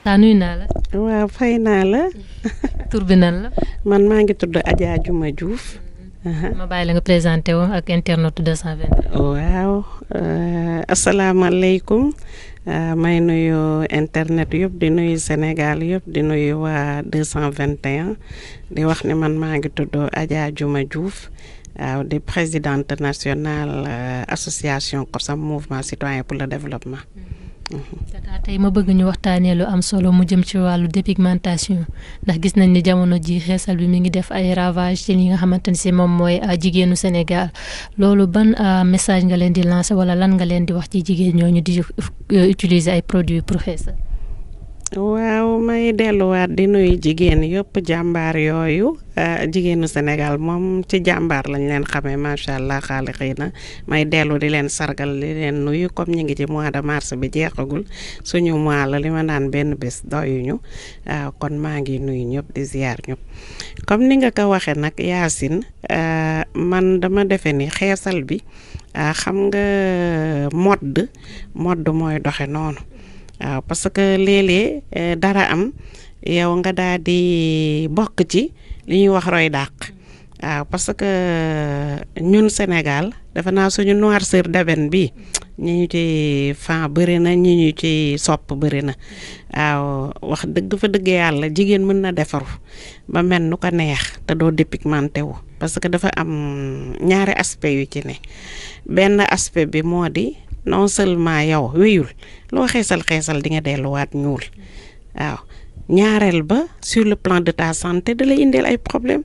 taa nuyu naa la. waaw fay naa la. tur bi nan la. man maa ngi tudd Adja Juma Diouf. ma bàyyi la nga présenté woo ak internet 221. waaw asalaamaaleykum may nuyu internet yëpp di nuyu Sénégal yëpp di nuyu waa 221 di wax ne man maa ngi tudd Adja Juma Diouf waaw di présidente nationale association COSAM mouvement citoyen pour le développement. Tata tey ma bëgg ñu waxtaanee lu am solo mu jëm ci wàllu dépigmentation ndax gis nañ ni jamono ji xeesal bi mi ngi def ay ravage ci li nga xamante ni si moom mooy jigéenu Sénégal loolu ban message nga leen di lancer wala lan nga leen di wax ci jigéen ñooñu di utiliser ay produits pour xeesal. waaw may delluwaat di nuyu jigéen yëpp jàmbaar yooyu jigéenu Sénégal moom ci jàmbaar lañ leen xamee macha allah xaali xëy na may dellu di leen sargal di leen nuyu comme ñu ngi ci mois de mars bi jeexagul suñu mois la li ma naan benn bés doyuñu waaw kon maa ngi nuyu ñëpp di ziar ñëpp comme ni nga ko waxee nag Yacine man dama defe ni xeesal bi xam nga mode mooy doxe noonu. waaw parce que léeg-léeg dara am yow nga daal di bokk ci li ñuy wax roy dàq waaw parce que ñun Sénégal dafa naa suñu noirceur d'ébène bi ñi ñu ci fan bëri na ñi ñu ci sopp bëri na waaw wax dëgg fa dëgg yàlla jigéen mën na defaru ba mel nu ko neex te doo dépigmenté wu parce que dafa am ñaari aspect yu ci ne benn aspect bi moo di non seulement yow wéyul loo xeesal di nga delluwaat ñuul waaw ñaareel ba sur le plan de ta santé da lay indeel ay problème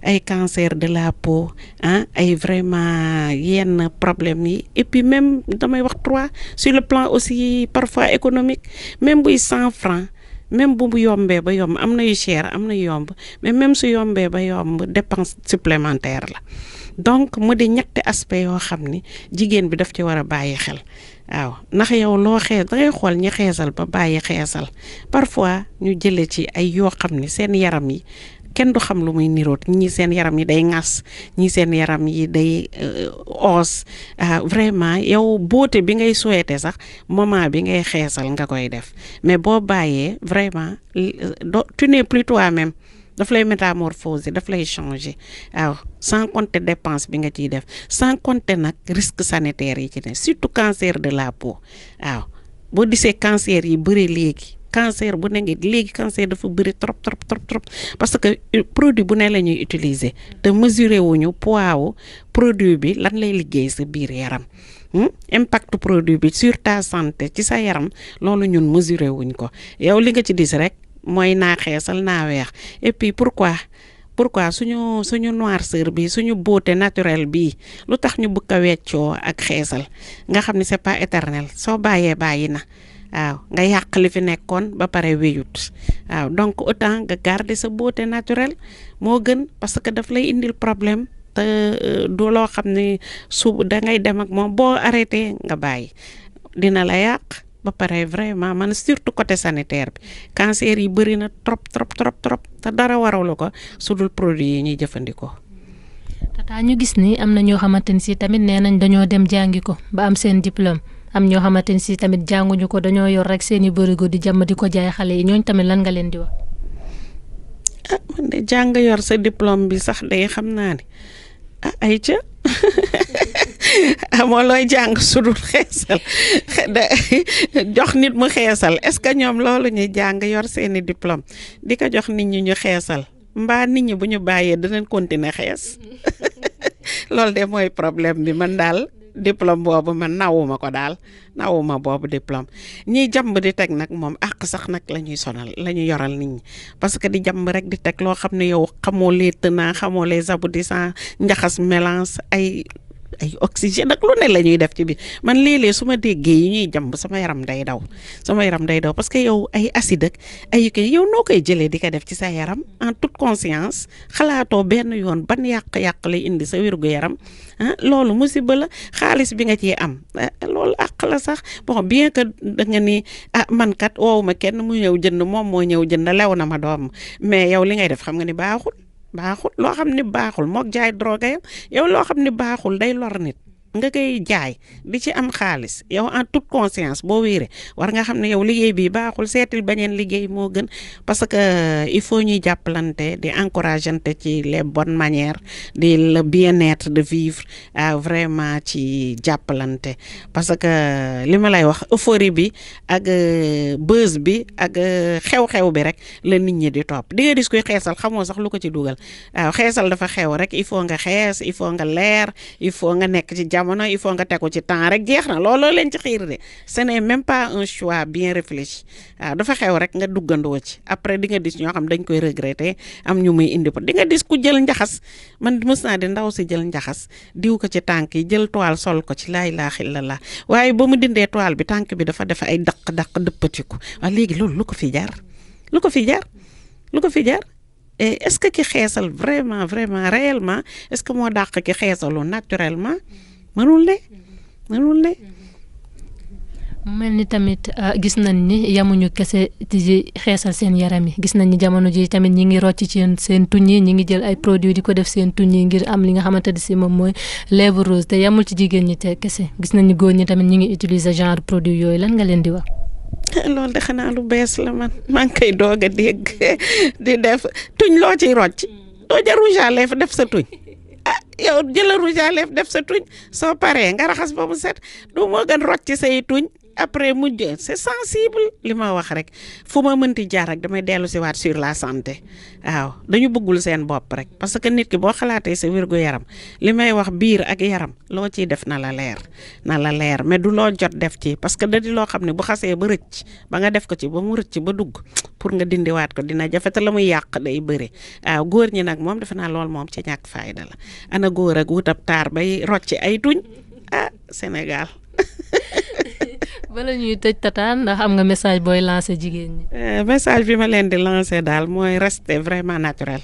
ay cancer de la peau ay vraiment yenn problème yi et puis même damay wax 3 sur le plan aussi parfois économique même buy 100 francs même bu yombee ba yomb am na yu cher am na yomb mais même su yombee ba yomb dépense supplémentaire la donc mu di ñetti aspect yoo xam ni jigéen bi daf ci war a bàyyi xel waaw ndax yow loo xees dangay xool ñi xeesal ba bàyyi xeesal parfois ñu jële ci ay yoo xam ni seen yaram yi kenn du xam lu muy niroot ñii seen yaram yi day ŋas ñii seen yaram yi day os vraiment yow beauté bi ngay souhaité sax moment bi ngay xeesal nga koy def mais boo bàyyee vraiment tu n'es plus toi-même daf lay métamorphoser daf lay changer waaw sans compter dépense bi nga ciy def sans compter nag risque sanitaire yi ci ne surtout cancer de la peau waaw boo disee cancer yi bëri léegi cancer bu ne ngi léegi cancer dafa bëri trop parce que produit bu ne la ñuy utiliser te mesurer wuñu poids wu produit bi lan lay liggéey sa biir yaram impact produit bi sur ta santé ci sa yaram loolu ñun mesurer wuñ ko yow li nga ci dis rek mooy naa xeesal naa weex et puis pourquoi suñu noirceur bi suñu beauté naturelle bi lu tax ñu bëgg a weccoo ak xeesal nga xam ne c'est pas éternel soo bàyyi na waaw nga yàq li fi nekkoon ba pare wéyut waaw donc autant nga garder sa beauté naturelle moo gën parce que daf lay indil problème te du loo xam ne da ngay dem ak moom boo arrêté nga bàyyi dina la yàq ba pare vraiment man surtout côté sanitaire bi cancer yi bëri na trop te dara waralu ko su dul produit yi ñuy jëfandikoo. Tata ñu gis ni am na ñoo xamante ni si tamit nee nañ dañoo dem jàngi ko ba am seen diplôme am ñoo xamante ni si tamit jànguñu ko dañoo yor rek seen i bërigo di jàmm di ko jaay xale yi ñooñ tamit lan nga leen di wax. man de jàng yor sa diplôme bi sax day xam naa ne ay ca amoo looy jàng sudul xeesal jox nit mu xeesal est-ce que ñoom loolu ñuy jàng yor seeni diplôme di ko jox nit ñi ñu xeesal mbaa nit ñi bu ñu bàyyee dinañ continuer xees loolu de mooy problème bi man daal diplôme boobu man nawuma ko daal nawuma boobu diplôme ñiy jàmb di teg nag moom àq sax nag la ñuy sonal la ñuy yoral nit ñi parce que di jàmb rek di teg loo xam ne yow xamoo les tenants xamoo les aboutissants njaxas mélange ay oxygène ak lu ne la ñuy def ci biir man léeg-léeg su ma déggee yi ñuy jàmb sama yaram day daw parce que yow ay acide ak ay kii yow noo koy jëlee di ko def ci sa yaram en toute conscience xalaatoo benn yoon ban yàq-yàq lay indi sa wérgu yaram loolu musiba la xaalis bi nga ciy am loolu àq la sax bon bien que da nga ni man kat woowu ma kenn mu ñëw jënd moom moo ñëw jënd lew na ma doom mais yow li ngay def xam nga ni baaxul loo xam ni baaxul mook jaay drogue yow loo xam ni baaxul day lor nit nga koy jaay di ci am xaalis yow en toute conscience boo wéeree war nga xam ne yow liggéey bi baaxul seetil beneen liggéey moo gën parce que il faut ñuy jàppalante di encourageante ci les bonnes manières di le bien-être de vivre vraiment ci jàppalante parce que li ma lay wax euphorie bi ak buzz bi ak xew-xew bi rek la nit ñi di topp di nga gis koy xeesal xamoo sax lu ko ci dugal waaw xeesal dafa xew rek il faut nga xees il faut nga leer il faut nga nekk ci jamono il faut nga tegu ci temps rek jeex na looloo leen ci xiir de ce n'est même pas un choix bien réfléchi waaw dafa xew rek nga duggandoo ci après di nga gis ñoo xam dañ koy regretter am ñu muy indi di nga gis ku jël njaxas man mës naa di ndaw si jël njaxas diw ko ci tànk yi jël toile sol ko ci laa ilaaha illallah waaye ba mu dindee toile bi tànk bi dafa def ay daq dëppatiku waaye léegi loolu lu ko fi jar lu ko fi jar et est-ce que ki xeesal vraiment réellement est-ce que moo dàq ki xeesalu naturellement mënul ne mu mel ni tamit gis nañ ni yamuñu kese di xeesal seen yaram yi gis nañ ni jamono ji tamit ñi ngi rocc ci seen tuñ yi ñi ngi jël ay produits di ko def seen tuñ yi ngir am li nga xamante ne si moom mooy lèvre rose te yamul ci jigéen ñi te kese gis nañ ni góor ñi tamit ñi ngi utiliser genre produit yooyu lan nga leen di wax. loolu de xanaa lu bees la man maa ngi koy doog a dégg di def tuñ loo ciy rocc doo ja rouge à lèvres def sa tuñ yow jëla rouge à lèvres def sa tuñ soo paree nga raxas ba mu set du moo gën rocc ci say tuñ après mujj c'est sensible li ma wax rek fu ma mënti jaar rek damay dellu si waat sur la santé waaw dañu bëggul seen bopp rek parce que nit ki boo xalaatee sa wérgu yaram li may wax biir ak yaram loo ciy def na la leer mais du loo jot def ci parce que da di loo xam ne bu xasee ba rëcc ba nga def ko ci ba mu rëcc ba dugg pour nga dindiwaat ko dina jafe te la muy yàq day bëri waaw góor ñi nag moom defe naa lool moom ci ñàkk fayda la ana góor ak wutab taar bay rocc ay tuñ Sénégal. bala ñuy tëj Tata ndax am nga message booy lancé jigéen ñi. message bi ma leen di lancé daal mooy rester vraiment naturel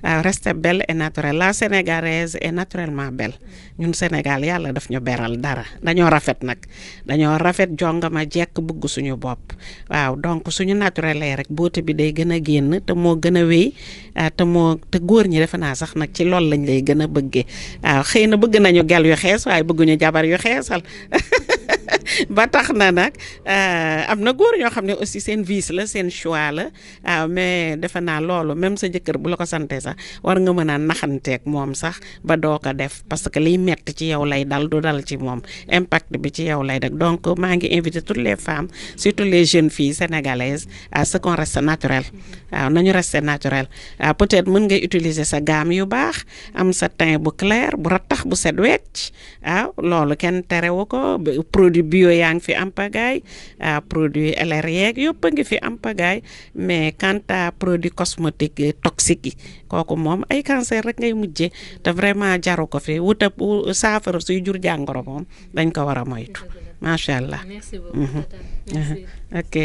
waaw rester belle et naturelle la sénégalaise est naturellement belle ñun Sénégal yàlla daf ñu beral dara dañoo rafet nag dañoo rafet jongama jekk bëgg suñu bopp waaw donc suñu naturel rek beauté bi day gën a génn te moo gën a wéy te góor ñi defe naa sax nag ci loolu lañ lay gën a bëggee waaw xëy na bëgg nañu gel yu xees waaye bëgguñu jabar yu xeesal ba tax na nag am na góor ñoo xam ne aussi seen vice la seen choix la mais defe naa loolu même sa jëkkër bu la ko sante sax war nga mën a naxanteeg moom sax ba doo ko def parce que liy metti ci yow lay dal du dal ci moom impact bi ci yow lay def donc maa ngi invité toutes les femmes surtout les jeunes filles sénégalaises à ce qu'on reste naturel waaw nañu rester naturel peut-être mën ngay utiliser sa gamme yu baax am sa teint bu clair bu rattax bu set wecc waaw loolu kenn terewu ko produit bio yaa ngi fi am pagaay produit LR yeeg yëpp a ngi fi am pagaay mais quant à produit cosmétique toxique yi kooku moom ay cancer rek ngay mujjee te vraiment jaru ko fi wuta saafara suy jur jàngoro moom dañ ko war a moytu macha allah. Merci beaucoup Tata. Merci. Ok.